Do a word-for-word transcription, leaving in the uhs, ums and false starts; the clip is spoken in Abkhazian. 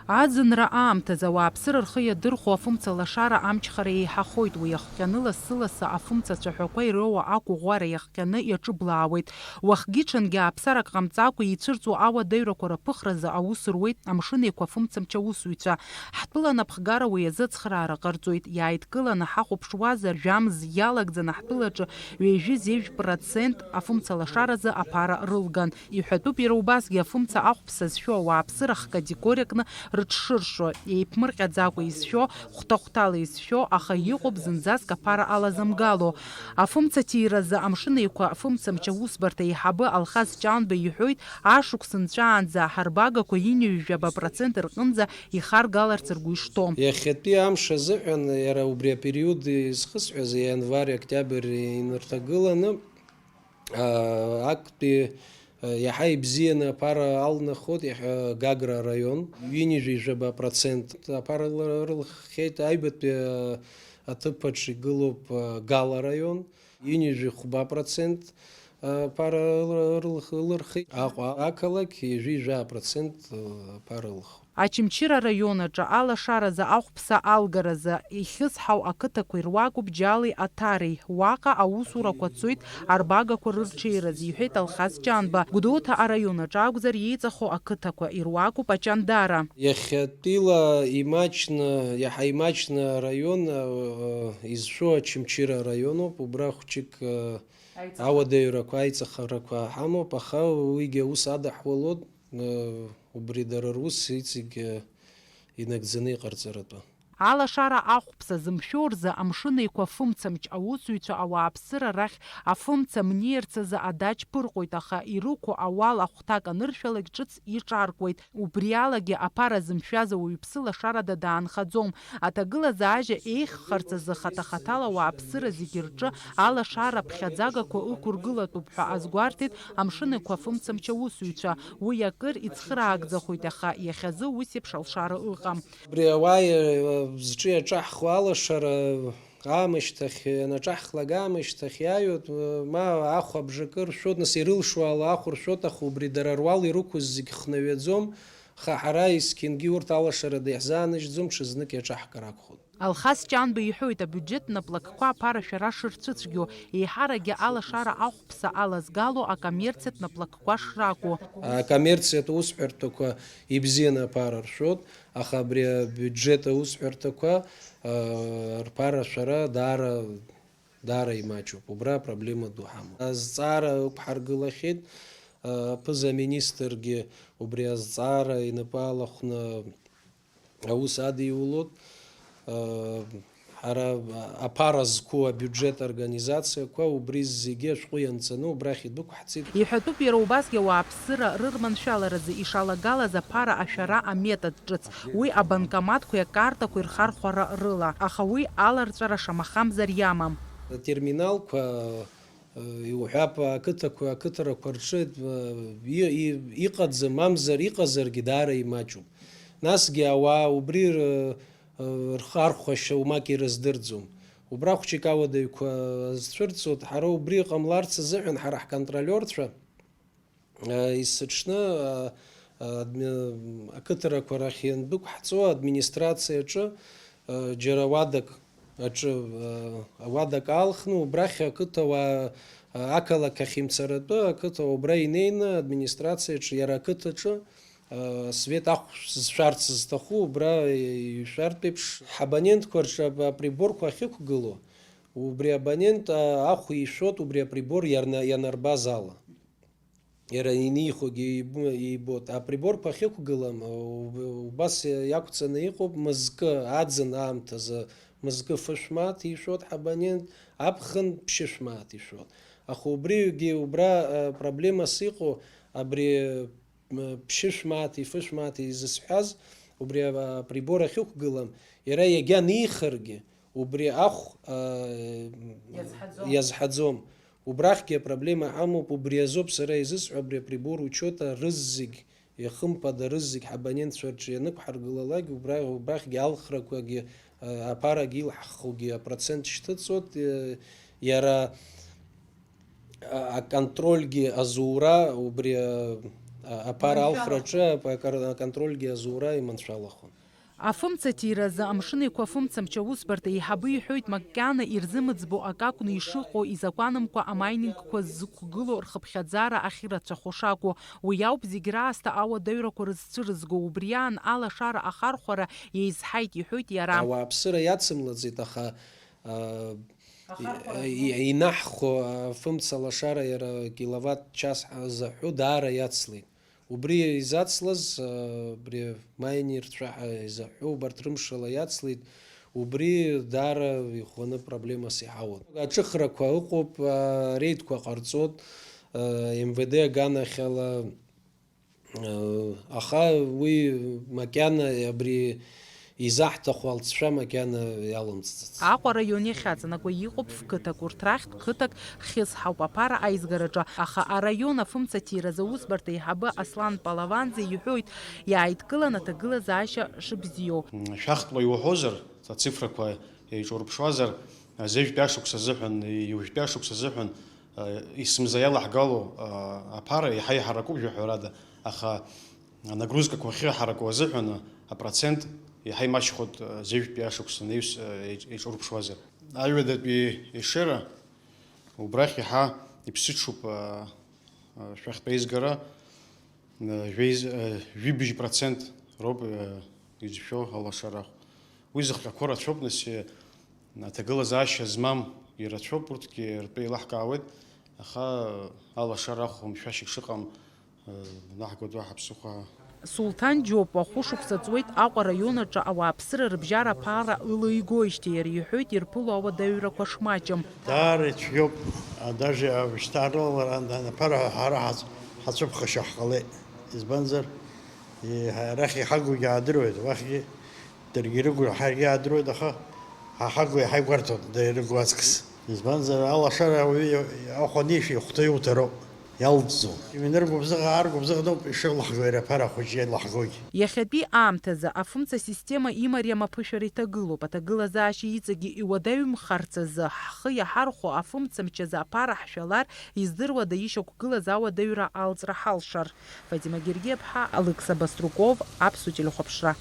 Аӡынра аамҭазы ауааԥсыра рхы иадырхәо афымца лашара амчхара еиҳахоит, уи иахҟьаны лассы-лассы афымца цәаҳәақәа ироуа ақәыӷәӷәара иахҟьаны иаҿыблаауеит. Уахгьы-ҽынгьы ааԥсарак ҟамҵакәа ицәырҵуа ауадаҩрақәа рыԥыхразы аус руеит Амшын Еиқәа афымцамч аусзуҩцәа. Ҳтәыла анапхгара уи азы ацхыраара ҟарҵоит. Иааидкыланы ҳахәаԥшуазар, жәамз иалагӡаны ҳтәылаҿы ҩажәи зежә процент афымца лашаразы аԥара рылган. Иҳәатәуп, иара убасгьы афымца ахәԥса зшәо ауааԥсыра хкатегориа кны рыҽшыршо, еиԥмырҟьаӡакәа изшәо, хәҭа-хәҭала изшәо, аха иҟоуп зынӡаск аԥара алазымгало. Афымца ҭиразы Амшын Еиқәа афымцамч аусбарҭа аиҳабы Алхас Ҷанба иҳәоит, ашықәс нҵәаанӡа ҳарбагақәа ҩынҩажәаба процент рҟынӡа ихаргаларц ргәы ишҭоу. Иахьатәи амш азыҳәан, иара убри апериод изхысҳәаз, ианвар-октиабр инарҭагыланы, аа, актәи, аа, иаҳа ибзианы аԥара алнахуеит иахьа Гагра араион, ҩынҩажәи жәаба процент аԥара ла-, рылххьеит. Аҩбатәи, аа, аҭыԥаҿ игылоуп, аа, Гала араион, ҩынҩажәи хәба процент, аа, аԥара ла-, рылх-, лырхит. Аҟәа ақалақь ҩажәи жәаа процент, аа, аԥара ылхуеит. Очамчыра араион аҿы алашаразы ахәԥса алгаразы ихьысҳау ақыҭақәа ируакуп Џьали Аҭари. Уаҟа аусурақәа цоит арбагақәа рырҽеираз, иҳәеит Алхас Ҷанба. Гәдоуҭа араион аҿы акәзар, иеиҵахо ақыҭақәа ируакуп Аҷандара. Иахьатәила имаҷны, иаҳа имаҷны араион, э, изшәо Очамчыра араионуп, убра хәҷык, э, Аиҵахара. Ауадаҩрақәа, аиҵахарақәа ҳамоуп, аха уигьы аус адаҳуалоит, э, убри дара рус иҵегь, э, инагӡаны иҟарҵаратәы. Алашара ахәԥса зымшәо рзы Амшын Еиқәа афымцамч аусзуҩцәа ауааԥсыра рахь афымца мниарц азы адаҷ ԥырҟоит, аха ирықәу ауал ахәҭак аныршәалак ҿыц иҿаркуеит. Убриалагьы аԥара зымшәаз ауаҩԥсы лашарада даанхаӡом. Аҭагылазаашьа еиӷьхарц азы хаҭа-хаҭала ауааԥсыра зегьы рҿы алашара ԥхьаӡагақәа ықәыргылатәуп ҳәа азгәарҭеит Амшын Еиқәа афымцамч аусзуҩцәа. Уи акыр ицхыраагӡахоит, аха иахьазы ус еиԥш алшара ыҟам. Убри ауаа, э, зҿы иаҿаҳхуа алашара аамышьҭахь, ианаҿаҳхлак аамышьҭахь иааҩуеит, э, ма ахә абжакы ршәоит, нас ирылшо ала ахә ршәоит, аха убри дара руал ирықәыз зегь хнаҩаӡом, аха ҳара есқьынгьы урҭ алашарада иаҳзааныжьӡом, ҽазнык иаҿаҳкыр акәхоит. Алхас Ҷанба иҳәоит, абиуџьеттә наплакқәа аԥарашәара шырцәыцәгьоу, еиҳаракгьы алашара ахәԥса алазгало акоммерциатә наплакқәа шракәу. Акоммерциатә усҳәарҭақәа ибзианы аԥара ршәоит, аха абри абиуџьет аусҳәарҭақәа, аа, рԥарашәара даара, даара имаҷуп. Убра апроблема ду ҳамоуп. Азҵаара ықәҳаргылахьеит, аа, аԥыза-министргьы убри азҵаара инапы алахәны аус адиулоит. Ҳара аԥара зқәу абиуџьет организациақәа убри зегьы ашәҟәы ианҵаны убрахь идәықәҳҵеит. Иҳәатәуп, иара убасгьы ауааԥсыра рырманшәаларазы ишалагалаз аԥара ашәара аметод ҿыц, уи абанкоматқәеи акартақәеи рхархәара рыла, аха уи аларҵәара шамахамзар иамам. Атерминалқәа Иуҳәап, ақыҭақәа, ақыҭарақәа рҿы, и-, и-, иҟаӡам, мамзар иҟазаргьы даара имаҷуп. Насгьы ауаа убри р-, рхархәашьа умак ирыздырӡом. Убра хәҷык ауадаҩқәа зцәырҵуеит, ҳара убри ҟамларц азыҳәан ҳара ҳконтролиорцәа, есыҽны, адми-, ақыҭарақәа рахь иандәықәҳҵо администрациаҿы, џьара уадак аҿы, а, ауадак аалхны, убрахь ақыҭауаа, а, ақалақь ахь имцаратәы, ақыҭауаа убра инеины, администрациаҿы, иара ақыҭаҿы, а, асвет ахә зшәарц зҭаху, убра ишәартә еиԥш, ҳабонентқәа рҿы ап-, априборқәа ахьықәгылоу, убри абонент, а, ахә ишәоит, убри априбор иарна-, ианарбаз ала. Иара инихогьы иб-, ибоит. Априборқәа ахьықәгылам, у-, убас иақәҵаны иҟоуп, мызкы, аӡын аамҭазы мызкы фышә мааҭ ишәоит ҳабонент, аԥхын ԥшьышә мааҭ ишәоит. Аха убригьы убра, а, проблемас иҟоу, абри, м, ԥшьышә мааҭи фышә мааҭи изысҳәаз, убри а-, априбор ахьықәгылам, иара иагьа нихаргьы, убри ахә, а, Иазҳаӡом. Иазҳаӡом. Убрахьгьы апроблема ҳамоуп, убри азоуп сара изысҳәо, абри априбор учета рызегь, ихымԥада рызегь ҳабонентцәа рҿы ианықәҳаргылалак, убра-, убрахьгьы алхрақәагьы, а, аԥарагьы илаҳхугьы апроцент шьҭыҵуеит, э, иара, а, аконтрольгьы азура, убри, а, Аԥара алхраҿы аконтрольгьы азура иманшәалахон. Афымца ҭиразы Амшын Еиқәа афымцамч аусбарҭа еиҳабы иҳәоит, макьана ирзымыӡбо акы акәны ишыҟоу, изакәанымкәа амаинингқәа зықәгылоу рхыԥхьаӡара ахьырацәахо шакәу. Уи ауп зегь раасҭа ауадаҩрақәа рызцәырызго. Убри аан алашара ахархәара еизҳаит, иҳәоит иара. Ауааԥсыра иацымлаӡеит, аха, а, и-, инаҳхо афымца лашара иара киловатт час ҳазаҳәо даара иацлеит. Убри изацлаз, а, абри маинерцәа ҳәа изаҳәо, убарҭ рымшала иацлеит, убри даара иӷәӷәаны проблемас иҳауан. Аҿыхрақәа ыҟоуп, а, реидқәа ҟарҵоит, а, М В Д аганахьала, а, аха уи макьана абри изаҳҭаху алҵшәа макьана иалымҵӡац. Аҟәа араион иахьаҵанакуа иҟоуп фқыҭак, урҭ рахьтә қыҭак хьысҳауп аԥара аизгараҿы, аха араион афымцаҭиразы аусбарҭа еиҳабы Аслан Палаванӡе иҳәоит, иааидкылан аҭагылазаашьа шыбзиоу. Шәахтәла иуҳәозар, ацифрақәа еиҿурԥшуазар, зежәтәи ашықәс азыҳәан, ҩажәтәи ашықәс азыҳәан, исымза иалаҳгало аԥара иаҳа иҳаракуп жәаҳәарада, аха анагрузкақәа ахьыҳараку азыҳәан апроцент иаҳа имаҷхоит, зежәтәи ашықәс анаҩс еиҿ-, еиҿурԥшуазар. Аҩадатәи ешера убрахь иаҳа иԥсыҽуп, шәахтә аизгара, жәеиз-, жәибжь процент роуп изшәо алашарахә. Уи зыхҟьақәоу рацәоуп, нас, аҭагылазаашьа змам ирацәоуп, урҭгьы ртәы еилаҳкаауеит, аха алашара ахәамшәашьак шыҟам, наҳгоит уаҳа ԥсыхәа. Сулҭан Џьопуа хәышықәса ҵуеит Аҟәа араион аҿы ауааԥсыра рыбжьара аԥара ылеигоижьҭеи, иара иҳәоит ирԥыло ауадаҩрақәа шмаҷым. Даара ицәгьоуп, даже абжьҭаарала ара аԥара ҳара ҳацәыԥхашьо ҳҟалеит. Избанзар, арахь иҳагугьы аадыруеит, уахьгьы даргьы ирыгу ҳаргьы иаадыруеит, аха ҳа ҳагу иаҳа игәарҭон, дара ирыгу аҵкыс. Избанзар, алашара ауаҩы ахә анишәи ихәҭоу иуҭароуп, иалҵӡом. Иминыргәыбзыӷ, ааргәыбзыӷ ноуп ишырлаҳго иара аԥара ахәыҷы иалаҳгогьы. Иахьатәи аамҭазы афымца система имариам аԥышәара иҭагылоуп. Аҭагылазаашьа иҵегьы иуадаҩымхарц азы, ҳхы иаҳархәо афымцамч азы аԥара ҳшәалар, издыруада ишьақәгылаз ауадаҩра алҵра ҳалшар? Фатима Гергиаԥҳа, Алықьса Баструков, Аԥсуа телехәаԥшра.